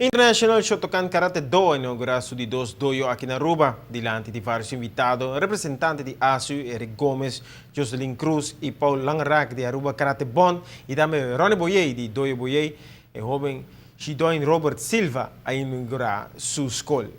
International Shotokan Karate Do a inaugura su di dos dojo aki na Aruba. Dilanti di varios invitado, representante di ASU, Eric Gomez, Jocelyn Cruz y Paul Langerak di Aruba Karate Bond y tambe Ronnie Boyey di Dojo Boyey, e hoben Shidoin Robert Silva a inaugura su scol.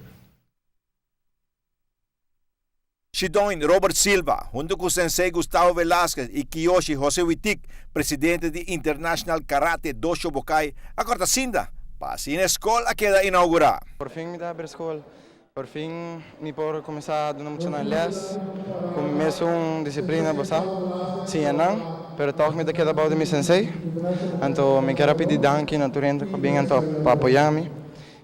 Shidoin Robert Silva, hunto cu Sensei Gustavo Velasquez y Kiyoshi Jose Witik, presidente di International Karate Do Shobokai, a corta cinta pa asina e scol a keda inaugura. Por fin mi ta habri scol. Por fin mi por cuminsa duna muchanan les cu mi mesun disciplina, bo sa, siña nan, pero tog mi ta keda bou di mi sensei. Anto mi kier a pidi danki na tur hende cu a bin anto pa apoya mi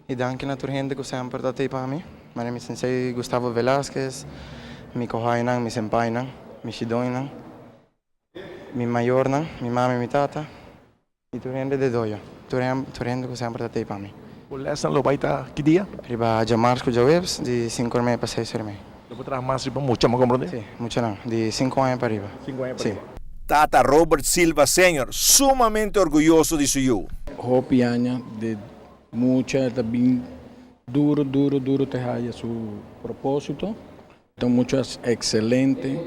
y danki na tur hende cu semper ta tey pa mi. Manera mi sensei Gustavo Velasquez, mi kohainan, mi senpainan, mi shidoinan, mi mayornan, mi mama y mi tata y tur hende de dojo, tur tur hende ku semper ta tei pa mi. Bo lesnan lo bai ta ki dia? Riba djamars ku djaweps di sinku or mei pa seis or mei. Lo bo traha mas riba mucha, mi a komprende? Si, muchanan, di sinku aña pa riba. Sinku aña pa riba. Tata Robert Silva Senior sumamente orguyoso di su yu. Hopi aña di mucha ta bin Duro duro duro te haya su propósito. Ta un mucha excelente.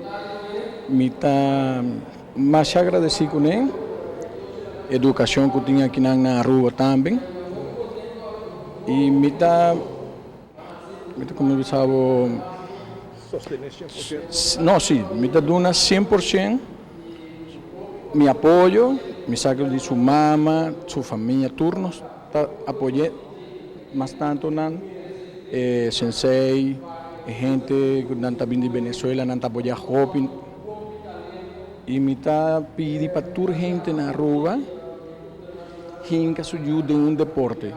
Mi ta masha agradeci cune. Educacion cu tin akinan na Aruba tambe. Y mi ta, mi ta como bisa bo. Sostene 100%? No, si, mi ta duna 100% mi apoyo. Mi sa cu di su mama, su famia, tur nos ta apoye. Mas tanto nan e sensei, e hente ku nan ta bin di Venezuela nan ta apoyá hopi i mi ta pidi pa tur hente na Aruba hinka su yu den un deporte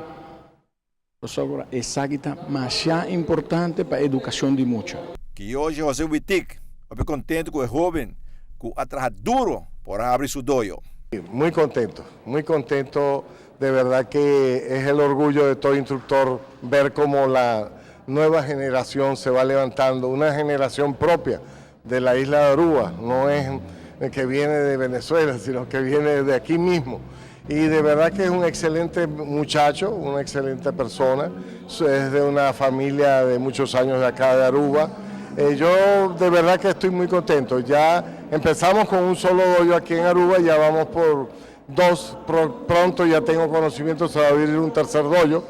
pasobra esaki ta masha importante pa edukashon di mucha. Kiyoshi Jose Witik hopi contento cu e hoben cu a traha duro por a habri su dojo. Muy contento, muy contento De verdad que es el orgullo de todo instructor ver cómo la nueva generación se va levantando, una generación propia de la isla de Aruba, no es que viene de Venezuela, sino que viene de aquí mismo. Y de verdad que es un excelente muchacho, una excelente persona, es de una familia de muchos años de acá de Aruba. Yo de verdad que estoy muy contento. Ya empezamos con un solo dojo aquí en Aruba, ya vamos por dos, pronto ya tengo conocimiento, se va a abrir un tercer dojo.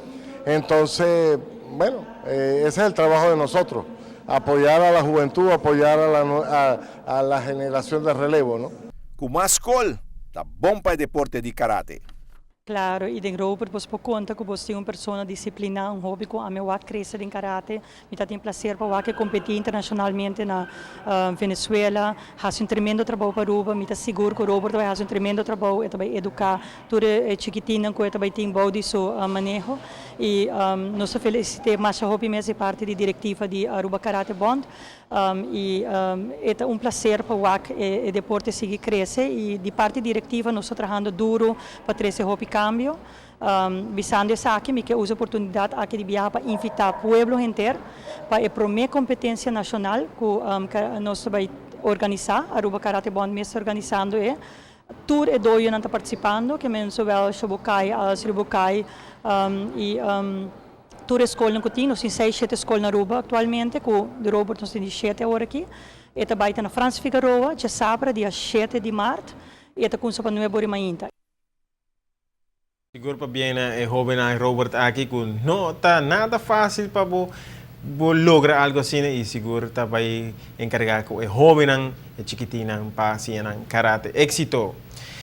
Entonces, bueno, ese es el trabajo de nosotros, apoyar a la juventud, apoyar a la generación de relevo, ¿no? Cu mas scol, ta bon pa e deporte di karate. Claro, y den Robert bo por conta cu bo tin un persona disciplina, un hoben cu ami a wak crece den karate. Mi tin placer pa wak competi internacionalmente na Venezuela, haci un tremendo trabou pa Aruba. Mi ta sigur cu Robert ta bay haci un tremendo trabou, e ta bay educa tur e chikitinnan cu e ta bay tin bou di su maneho. Y nos ta felicita masha hopi mes di parti di directiva di Aruba Karate Bond. Y ta un placer pa wak e deporte sigui crece y di parti directiva nos ta trahando duro pa trece hopi cambio. Bisando esaki, mi kier usa e oportunidad aki di biaha pa invita pueblo henter pa e prome competencia nacional cu nos ta bay organisa, Aruba Karate Bond mes ta organisando e. Tur e dojonan ta participando, ke men zowel Shobukai als Ryubukai y tur e scolnan cu tin, nos tin seis, siete scol na Aruba actualmente, cu di Robert nos tin di siete awor aki. E ta bay ta na Frans Figaroa, diasabra dia 7 di maart, y e ta cuminsa pa 9 or di mainta. Sigur pabien na e hobennan Robert aki cu no ta nada facil pa bo bo logra algo asina y sigur ta bay encarga cu e hobennan, e chikitinnan pa siña nan karate. Exito!